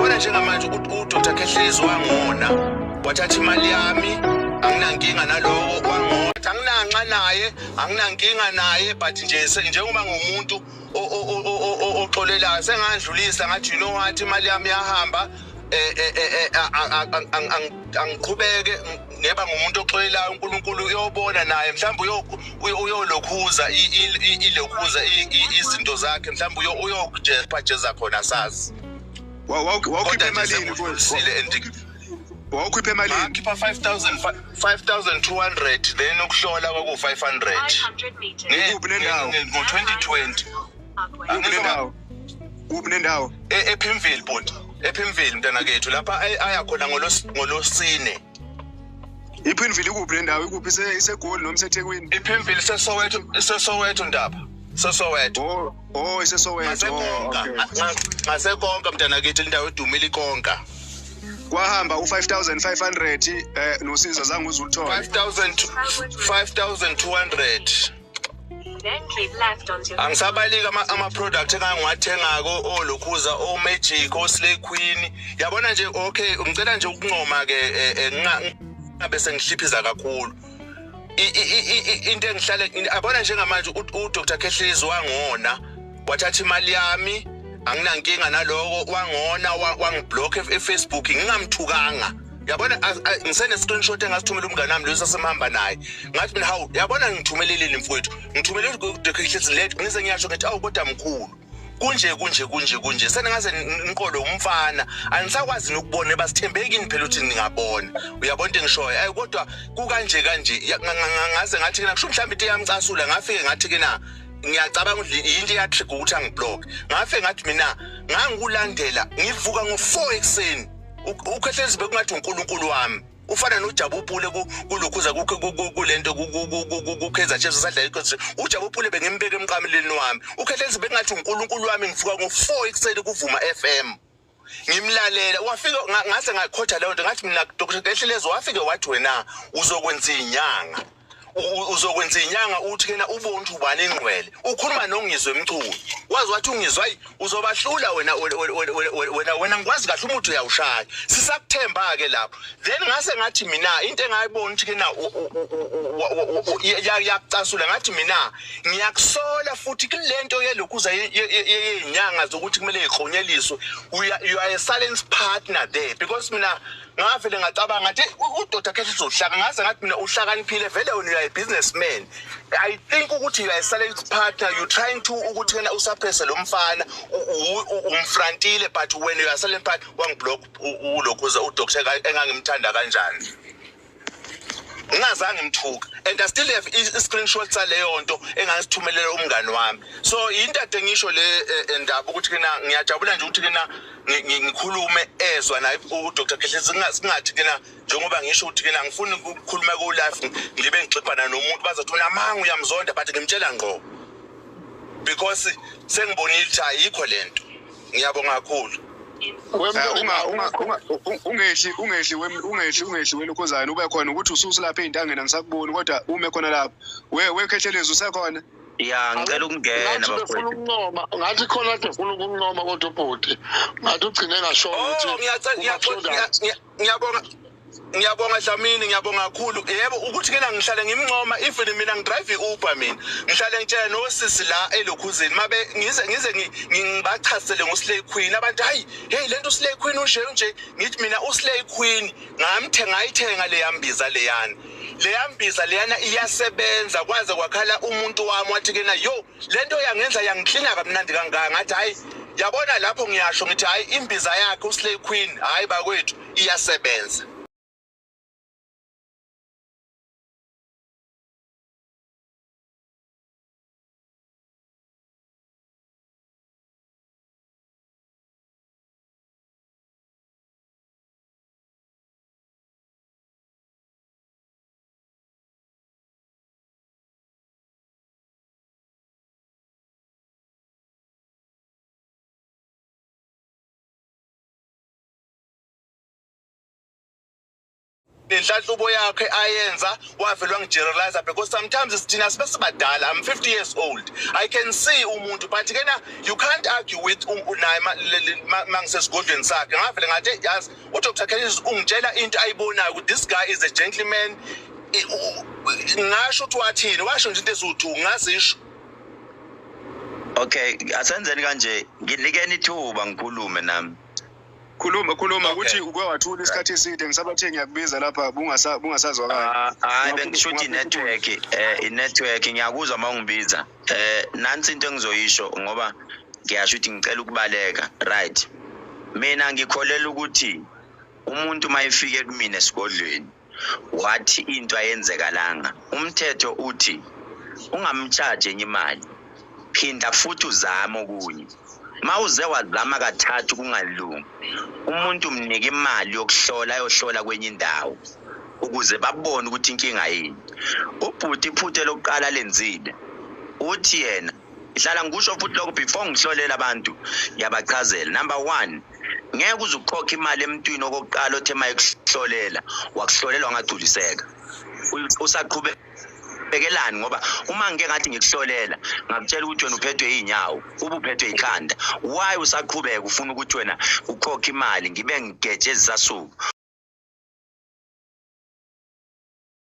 Yabona njengamanje uDr Khehlelezi wangona, wathatha imali yami, anginankinga naloko, wangona, anginanxa naye, anginankinga naye, but nje njengoba ngumuntu oxolelayo sengandlulisa, ngathi you know what, imali yami yahamba, angiqhubeke ngeba ngumuntu oxolelayo. uNkulunkulu uyobona naye, mhlawumbe uyolokhuza ilokhuza izinto zakhe, mhlawumbe uyojeza khona, sazi. Wawukhipha emalini? Wawukhipha emalini? Ngakhipha 5000, 5200, then ukuhlola kwaku 500. Kuphi nendawo? Ngo-2020. Kuphi nendawo? Kuphi nendawo? ePimville bhuti, ePimville mntanakethu, lapha aya khona ngolosine. iPimville ikuphi nendawo? Ikuphi, iseGoli noma iseThekwini? iPimville iseSoweto, iseSoweto ndaba, seSoweto. Oh, iseSoweto. Oh, okay. Ngasekonka mntanakithi, indawo edumile iKonka. Kwahamba u5500, nosizo zange uze uluthole? 5000, 5200. Angisabaliki ama-product engangiwathengako, olokhuza, o-Magic, o-Slay Queen, yabona nje. Okay, ngicela nje ukuncoma-ke, ngabe sengihliphiza kakhulu into engihlale yabona njengamanje, uDr Khehlelezi wangona, wathatha imali yami, anginankinga naloko, wangona, wangiblock eFacebook ngingamthukanga, yabona. Ngisene screenshot engasithumela umngane wami lo sasemhamba naye, ngathi mina, hawu, yabona, ngithumeleleni mfowethu, ngithumelele uDr Khehlelezi let ngize ngiyasho, ngithi awu kodwa mkhulu, kunje kunje kunje kunje, sengaze niqolwe umfana, anisakwazi nokubona, basithembekini phela ukuthi ningabona, uyabona into engishoyo. Ayi kodwa kukanje kanje, ngaze ngathi kena kusho mhlawumbe into iyamcasula, ngafike ngathi kena ngiyacabanga ukuthi yinto iyatrigger ukuthi angiblock. Ngafike ngathi mina ngangikulandela, ngivuka ngo-4 ekuseni, uKhehlelezi bekungathi uNkulunkulu wami, ufana noJabu Pule kulokhuza kulento kuKaizer Chiefs sadlala iKaizer, uJabu Pule bengimbeka emqamelweni wami, uKhehlelezi bekungathi uNkulunkulu wami, ngivuka ngo-4 ekuseni kuvuma FM ngimlalela. Wafika ngase ngakhotha leyo nto, ngathi mina Dr Khehlelezi wafike wathi wena uzokwenza inyanga, uzokwenza inyanga, uthi kena ubone ukuthi ubani ingqwele, ukhuluma noNgizwe Mchunu, wazi wathi uNgizwe, hayi, uzobahlula wena, wena, wena, ngikwazi kahle, umuthi uyawushaya, sisakuthemba-ke lapho. Then ngase ngathi mina into engayibona ukuthi kena yakucasula, ngathi mina ngiyakusola futhi kulento yelokhuza yeyinyanga zokuthi kumele iklonyeliswe, you are a silence partner there, because mina ngavele ngacabanga ngathi uDr Khehle uzohlaka, ngaze ngathi mina uhlakaniphile vele wena, you are a businessman, I think ukuthi you are a silent partner, you trying to ukuthi wena usuppresse lo mfana, umfrantile, but when you are silent partner, wangiblock ulokhuza uDr engangimthanda kanjani, ngingazange ngimthuka, and I still have i-screenshot saleyo nto engangisithumelela umngani wami. So into ade ngisho le ndaba ukuthi kena ngiyajabula nje ukuthi kena ngikhulume ezwa naye uDr Khehlelezi, singathi kena njengoba ngisho ukuthi kena ngifuni ukukhuluma ku live ngibe ngixibhana nomuntu, bazothi unamanga, uyamzonda, but ngimtshela ngqo because sengibonile ukuthi ayikho lento. Ngiyabonga kakhulu. Ungehli, ungehli, ungehli, ungehli welokhuzana, ube khona ukuthi ususulapha ey'ntangeni, angisakuboni, kodwa ume khona lapho. Wekhehlelezi, usekhona? Ya, ngicela ukungena. Ngathi befuna bafowethu. Ukuncoma, ngathi khona kade ufuna ukuncoma, kodwa ubhuti ngathi ugcine ngasho Oh, ukuthi ngiyacela, kuma-products. ngiyabonga, ngiyabonga Dlamini, ngiyabonga kakhulu. Yebo, ukuthi kena ngihlale ngimncoma, even mina ngidrive i-Uber, mina ngihlale ngitshela nosisi la elokhuzeni, mabe ngize ngibachazele ngoSlay Queen, abantu, hayi, hey, lento uSlay Queen unje unje, ngithi mina uSlay Queen ngamthe ngayithenga leyambiza leyana, leyambiza leyana iyasebenza, kwaze kwakhala umuntu wami wathi kena yo lento yangenza yangiklina kamnandi kangaka, ngathi hayi, yabona lapho ngiyasho ngithi hayi, imbiza yakhe uSlay Queen, hayi bakwethu, iyasebenza. Nenhlahlubo yakhe ayenza wavele wangigeneralize, because sometimes thina sibe sibadala. I'm 50 years old, I can see umuntu, but kena you can't argue with naye mangisesigodlweni sakhe. Ngavele ngathi, "Hey, yazi uDr Khehlelezi ungitshela into ayibonayo ukuthi this guy is a gentleman." Ngasho ukuthi wathini, washo nje into eziwu-two, ngazisho. Okay, asenzeni kanje, nginikeni ithuba ngikhulume nami. Khuluma, khuluma. Okay. Ukuthi uke wathula isikhathi eside, ngisabathe ngiyakubiza lapha, bungasazwakali. Ah, hayi, bengisho ukuthi i-network, i-network, ngiyakuzwa uma ungibiza. Nansi into engizoyisho, ngoba ngiyasho ukuthi ngicela ukubaleka, right? Mina ngikholela ukuthi umuntu uma efike kumina esigodlweni wathi into ayenzekalanga, umthetho uthi ungamcharge enye imali, phinda futhi uzame okunye. Ma uze wazama kathathu kungalungi, umuntu umnika imali yokuhlola, ayohlola kwenye indawo ukuze babone ukuthi inkinga yini. Ubhuti iphutha lokuqala lenzile, uthi yena, ngihlala ngikusho futhi lokho, before ngihlolela abantu ngiyabachazela. Number one, ngeke uze ukhokhe imali emntwini okokuqala othe uma ekuhlolela wakuhlolela wangagculiseka. Usaqhubekelani? Ngoba uma ngike ngathi ngikuhlolela ngakutshela ukuthi wena uphethwe iy'nyawo, ube uphethwe ikhanda, why usaqhubeka ufuna ukuthi wena ukhokhe imali ngibe ngigeje ezisasuku?